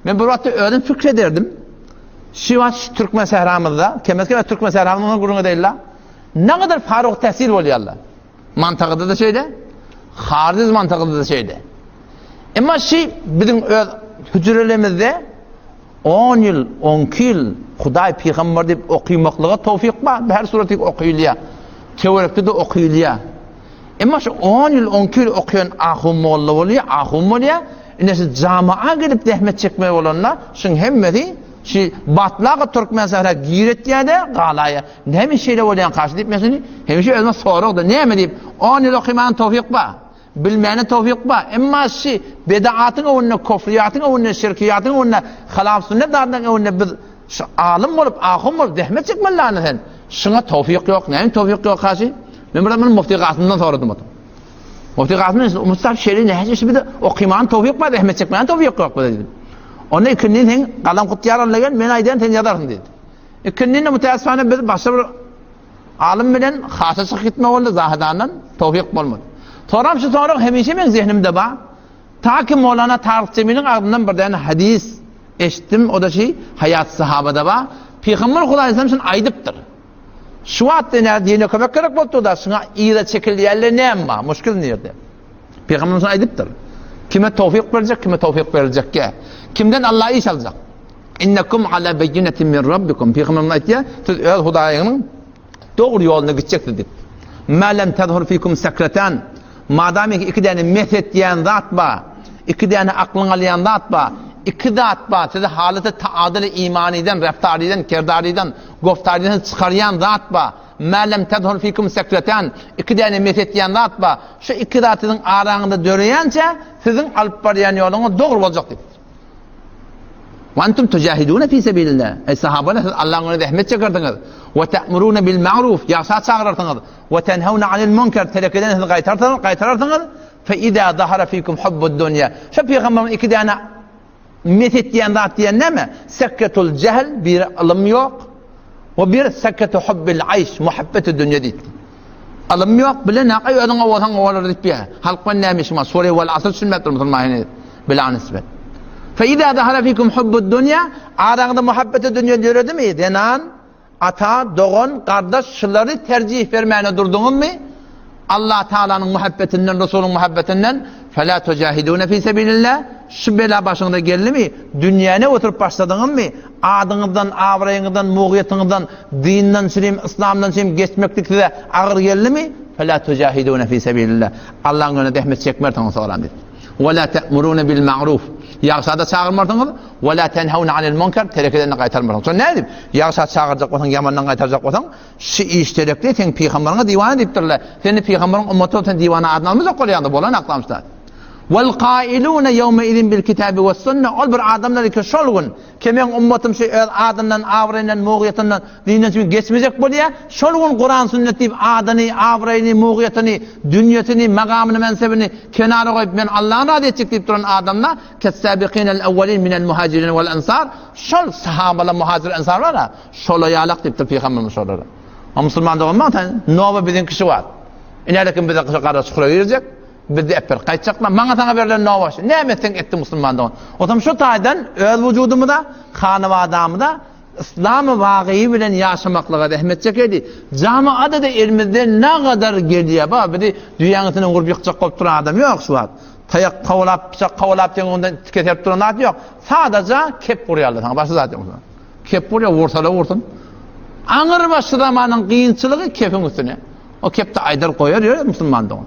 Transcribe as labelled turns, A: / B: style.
A: Men bir wagtda özüm pikir ederdim. Şu wagt şu türkmen sähramyzda, kemez-kemez türkmen sähramyzda gürrüň edeýin-la. Ne kadar faruk täsir bolýarlar. Mantagada-da şeýle, hariz mantagada-da şeýle. Emma şu biziň öz hüjrelerimizde 10 ýyl, 12 ýyl Hudaý pygamber diýip okymaklyga towfik bar. Her suraty okylýar. Töwerekde-de okylýar. Emma şu 10 ýyl, 12 ýyl okaýan ahun molla bolýar, ahun bolýar. Ine şu jamaa gelip zähmet çekmeli bolanda, şuň hemmesi şu batlaga türkmen sähra giretýär-de, galaýar. Näme şeýle bolýan karşy diýip men şuny hemişe özüme soragda, näme diýip 10 ýyl okymana towfik bar. Bilmäne towfik bar. Emma şu bedaatyň öňünde, kufriýatyň öňünde, şirkiýatyň öňünde, halaf sünnet zadynyň öňünde biz şu alym bolup, ahun bolup zähmet çekmeli lany sen. Şuňa towfik ýok. Näme towfik ýok karşy? Men bir zaman Mufti Gasymdan soradym oturyp. Mufti Gasym Mustafa şeýle näçe şu bize okymana towfik bar, zähmet çekmäne towfik ýok bize diýdi. Onda ikindin sen galam kutýar alna gel, men aýdaýan sen ýazarsyň diýdi. Ikindin müteessifane biz başga bir Alym bilen hasa çykyp gitme boldy, Zahedandan towfyk bolmady. Soram şu sorag hemişe meň zehnimde bar. Ta ki Mowlana Taryk Jemiliň agzyndan bir däne hadys eşitdim, o da şi Haýat Sahabada bar. Pygamber Hudaý şuny aýdypdyr. Şu wagt ine dine kömek gerek bolupdyr da, şuňa yza çekilýärler näme bar? Muşkil nirde? Pygamber şuny aýdypdyr. Kime towfyk berjek, kime towfyk beriljekkä? Kimden Allah iş aljak? Innekum ala beýinetin min rabbikum. Pygamberimiz aýtýar, siz öz Hudaýyňyň dogry ýoluna gitjeksiz diýip. Ma lem tazhur fikum sakratan. Madam ki iki däne mes etýän zat bar, iki däne aklyň alýan zat bar, iki zat bar, sizi halaty taadul imanydan, reftarydan, kerdarydan, goftarydan çykarýan zat bar. Ma lem tazhur fikum sakratan. Iki däne mes etýän zat bar. Şu iki zat siziň araňyzda döreýänçä, siziň alyp barýan ýoluňyz dogry boljak diýip. Wa entum tujahidune fi sebilillah. Eý sahabalar siz Allahyň ýolunda zähmet çekersiňiz. Wa ta'muruna bil ma'ruf ýagşa çagyrarsyňyz. Wa tenhauna anil munkar telekeden siz gaýtarsyňyz, gaýtararsyňyz. Fe iza zahara fikum hubbud dunýa. Şu pygamberimiz iki däne met etýän zat diýen näme? Sekketul jehl bir ylym ýok. We bir sekketu hubbil aýş, muhabbeti dünýe diýdi. Ylym ýok, bilenak, aý özüň owasaň owalar diýip ýa. Halk bilen näme işiň bar? Sure wal asr düşünmepdir musulman heniz. Bila nisbet. Fe iza zahara fikum hubbud dunýa, araňyzda muhabbeti dünýe döredimi? Zenan, ata, dogan, gardaş şulary terjih bermäne durduňyzmy? Allah Taalanyň muhabbetinden, Resulyň muhabbetinden fela tujahidune fi sebilillah. Şu bela başyňyza geldimi? Dünýäni oturyp başladyňyzmy? Adyňyzdan, abraýyňyzdan, mugyýetiňizden, dinden çürim, yslamdan çürim geçmeklik size agyr geldimi? Fela tujahidune fi sebilillah. Allahyň ýolunda zähmet çekmersiňiz soran diýdi. Ve la te'murune bil ma'ruf. Ýagşa-da çagyrmarsyňyz, ve la tenhaune anil munkar, terekeden-de gaýtarmarsyňyz. Şonda nädip? Ýagşa çagyrjak bolsaň, ýamandan gaýtarjak bolsaň, şu iş terekli seň pygamberiňe diwana diýipdirler. Seni pygamberiň ümmaty bolup sen diwana adyny almajak bolýaňda, bolan aklamyşda. Wal kailune ýewme izin bil kitabi we sunne ol bir adamlar ki şol gün ki meň ummatym şu öz adyndan, abraýyndan, mugyýetinden, dinden çümi geçmejek bolýar. Şol gün Kuran sünnet diýip adyny, abraýyny, mugyýetini, dünýesini, magamyny, mensebini kenara goýup men Allahny razy etjek diýip duran adamlar kes-sabiqinel awwalin minel muhajirin wal ensar şol sahabalar, muhajir, ensar bar-a, şola ýalak diýipdir pygamberimiz şolara. A musulman doganlar, nowa biziňki şu wagt. Inälekim bize gara çukura girjek. Bizde epir gaýtjaklar. Maňa saňa berlen nowa şu. Näme etseň etdi musulman dogan. Otam şu taýdan öz wujudymyza, hanabadamyza yslam wagyýy bilen ýaşamaklyga zähmet çekeli. Jamaada da elimizden ne gadar gelýär. Ba bizi düýäň üstüne urup ýykjak bolup duran adam ýok şu wagt. Taýak kowalap, pyçak kowalap seň ondan keserip duran zat ýok. Sadaja kep urýarlar saňa, başga zat ýok. Kep urýar, ursa-da ursun. Aňyrbaşy zamanyň kynçylygy kepiň üstüne. O kepde aýdar goýar ýör musulman dogan.